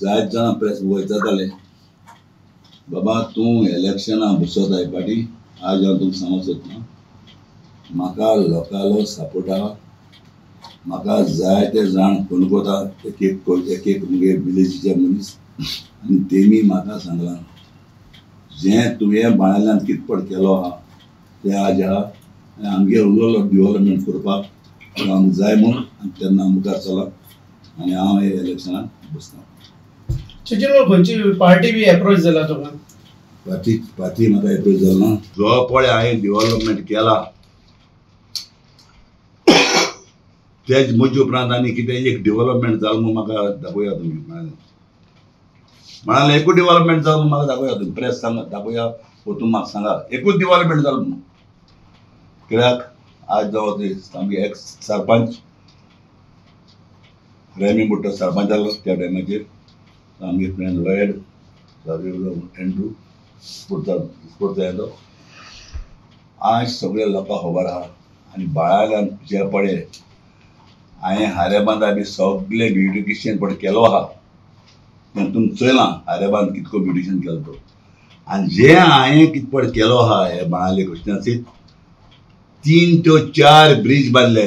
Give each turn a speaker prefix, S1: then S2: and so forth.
S1: जायत जाणां प्रेस वयताले बाबा तूं इलेक्शना बसत आहे पाटी आज हांव तुमकां सांगूंक सोदता म्हाका लोकांलो सपोर्ट आहा म्हाका जायते जाण फोन करता एक एक एक एक मुगे विलेजीचे मनीस आनी तेमी म्हाका सांगलां जें तुवें बाणाल्यान कितपट केलो आहा तें आज आहा आनी आमगे उरलेलो डिवलपमेंट करपाक आमकां जाय म्हूण आनी तेन्ना मुखार चला आनी हांव हे इलेक्शनाक बसता.
S2: चिचिलो खंयची पार्टी बी एप्रोच जाला तुका?
S1: पार्टी पार्टी म्हाका एप्रोच जालो ना. जो पळय हांवें डिवलपमेंट केला तेज म्हजे उपरांत आनी कितें एक डिवलपमेंट जालें म्हूण म्हाका दाखोवया तुमी. म्हणाले एकूच डिवलपमेंट जालें म्हूण म्हाका दाखोवया तुमी प्रेस सांगा दाखोवया वो तुमी म्हाका सांगा एकूच डिवलपमेंट जालें म्हूण. कित्याक आज जावं आमगे एक्स सरपंच रेमी बुट्टो सरपंच जालो त्या टायमाचेर आमगे फ्रेंड लॉयड एंड्रू स्पोर्ट्स येलो. आज सगळे लोकांक खबर आहा आनी बाळाल्यान जे पळय हांवें हारेबांदा बी सगळें ब्युटिफिकेशन पळय केलो आहा तें तुमी चोयलां हारेबांद कितको ब्युटिफिकेशन केलो तो आनी जें हांवें कितें पळय केलो आहा हे बाणाले क्रिस्टन्सीत 3 ते 4 ब्रीज बांदले.